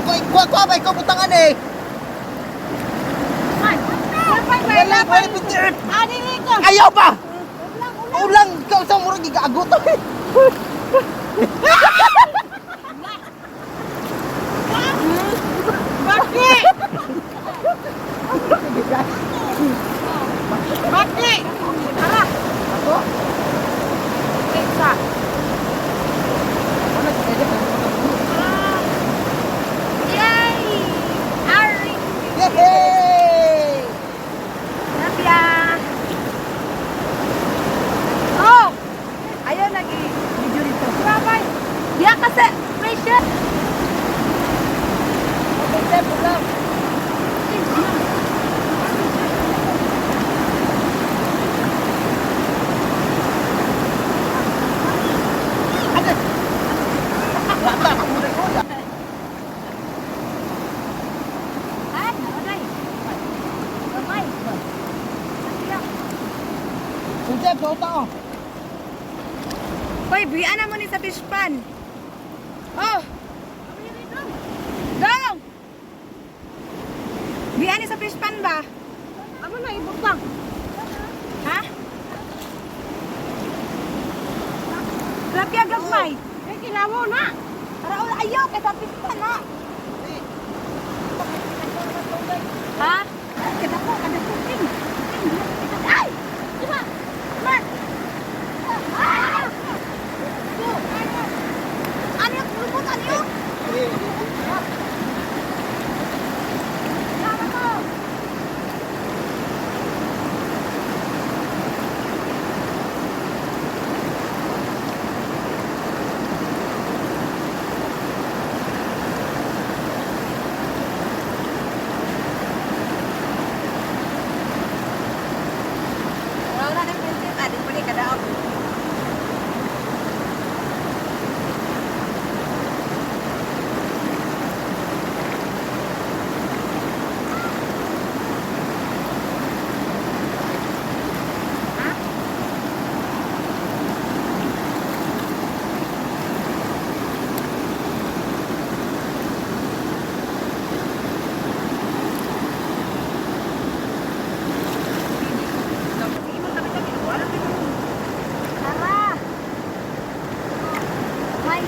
Kuha, kuha ba ikaw butangan eh. Man. Lapay ba? Wala, Lapay. wala, wala. Ah, dili ko. Ayaw ba? Ulang, ulang. Ulang, ikaw sa murag gigaagot. Baki! Baki! Tara! Ako? Pizza. Wala, Yay! Ari! Yay! Napia! Oh! Ayaw nag-video dito. Bye-bye! Ya kasi pressure! Okay, step, ulang. Ano? Rata, muna ko. Ah, naoday. Bye-bye. Napia. Step, sa utang oh. Hoy, buyan na mo ni sa fish pan. Oh! Dong! Buyan ni sa fish pan ba? Amo na ibutang. Ha? Grabe gagmay. Eh kilawo na. Para wala ayaw kay sa fish pan na. Ha? Kada ko, kada ko ting. Ting. Ay! Diba? Mark! Ah! Ano yung lubot? Ano yung? Tama ko! Wala na ng prinsip. Ah, di pwede kadaog. Tara! May,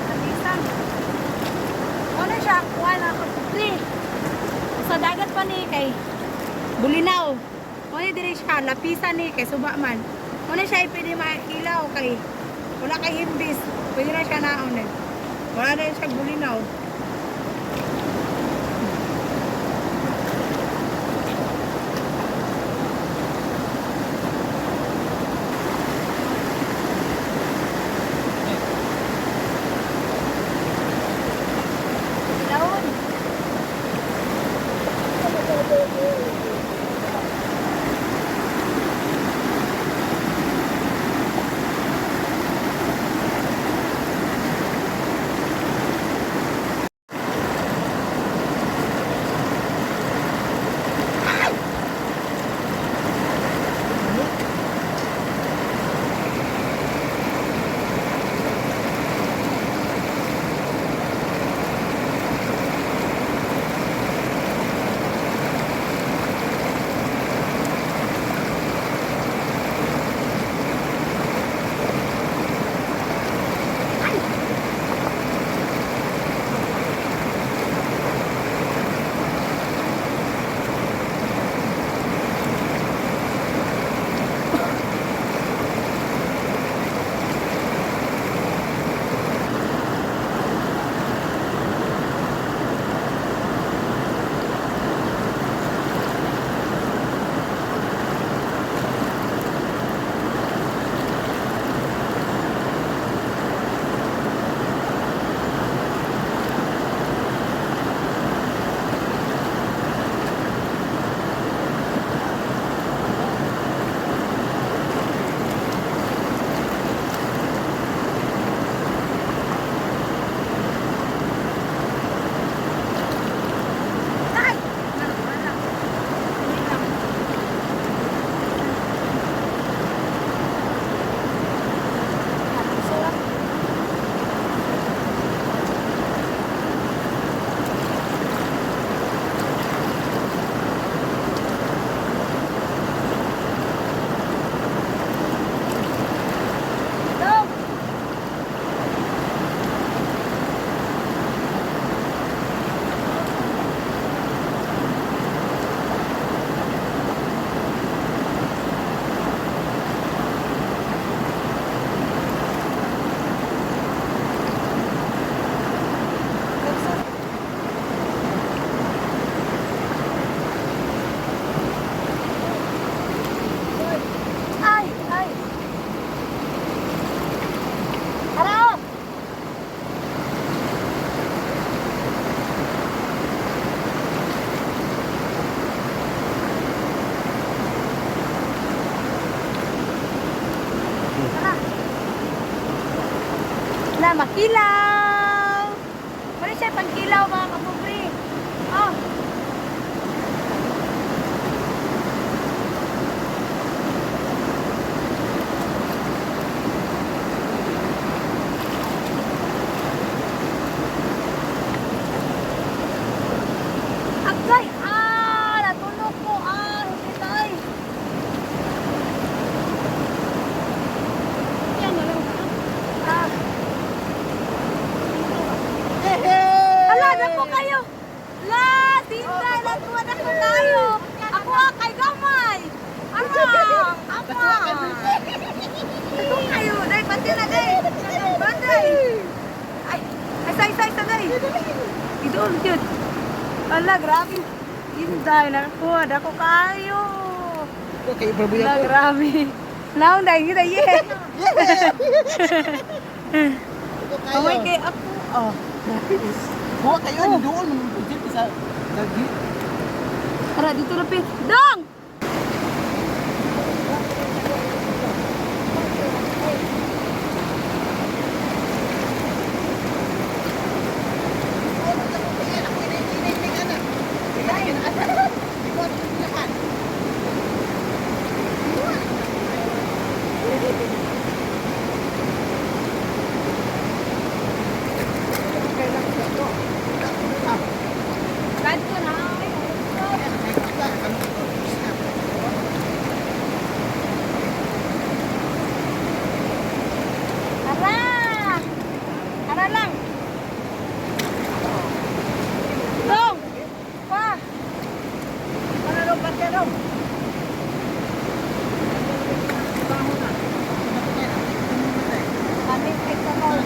napisan. Ano siya? Kuha na ako. Pre! Sa dagat pa ni kay Bulinaw. Ano diri siya? Lapisan ni kay suba man. Ano siya pwede makilaw kay wala kay himbis. Pwede na siya naon eh. Wala na siya bulinaw. Kilawon. Muna siya pagkilaw mga kapobre. Oh. Agay! Ah! Natulog ko! Ah! Hindi tayo! Yan, walang ka. Ah! Hey! Ala, dako kayo! La! Tinday! Natuwa na ko tayo! Ako ah, kay gamay! Arang! Ama! Dako kayo! Day, pati na, day! Banday! Ay! Ay, say, say, say, day! Idol, yun! Ala, grabe! Inday, nakuha, dako kayo! Okay, iprabuya Ala, ko. grabe! Naon, day, kita, yeah! Ito kayo. Kamay kay ako. Oh. Kuha kayo, doon. Dito sa... Tara, dito lapit. Dong! Kanto na. Tara! Tara lang! Dong! Pa! Kami kay Kamol.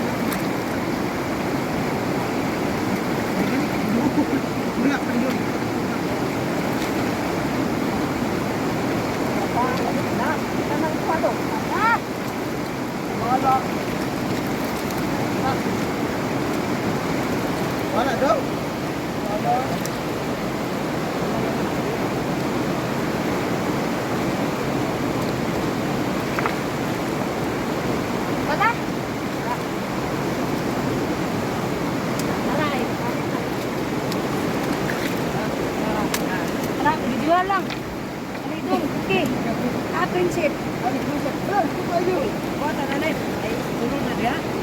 Ah! Wala daw. Wala? Tara eh. Tara, video lang. Ano dong? Okay. Ah, friendship.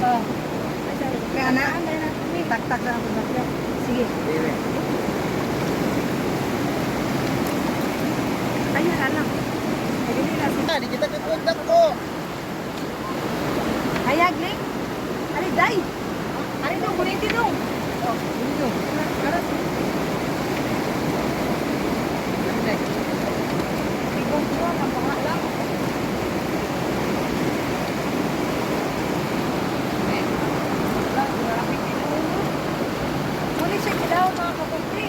Oh. Kaya na, tak-tak na ako. Sige. Ayun, alam. Di kita kakontak ko. Hayag, Ling. Ari, day. Ari dong, kurinti dong. Oh, ini dong. Ibong ko, kapanga lang. Muli siya kilaw mga kapobre.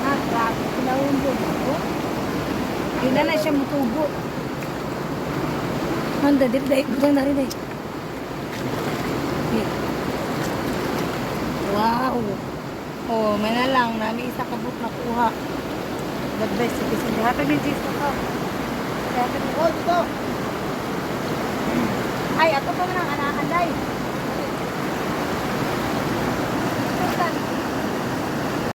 Ah, grabe, kilawon doon. Oh. Yun na na siya mutubo. Anda, diri dai, butang na rin dai. Okay. Wow. Oh, may na lang nami isa ka book nakuha. The best citizen. Hatag ni Jesus ko. Hatag ni Oh, dito. Ay, ato pa man ang anakan day.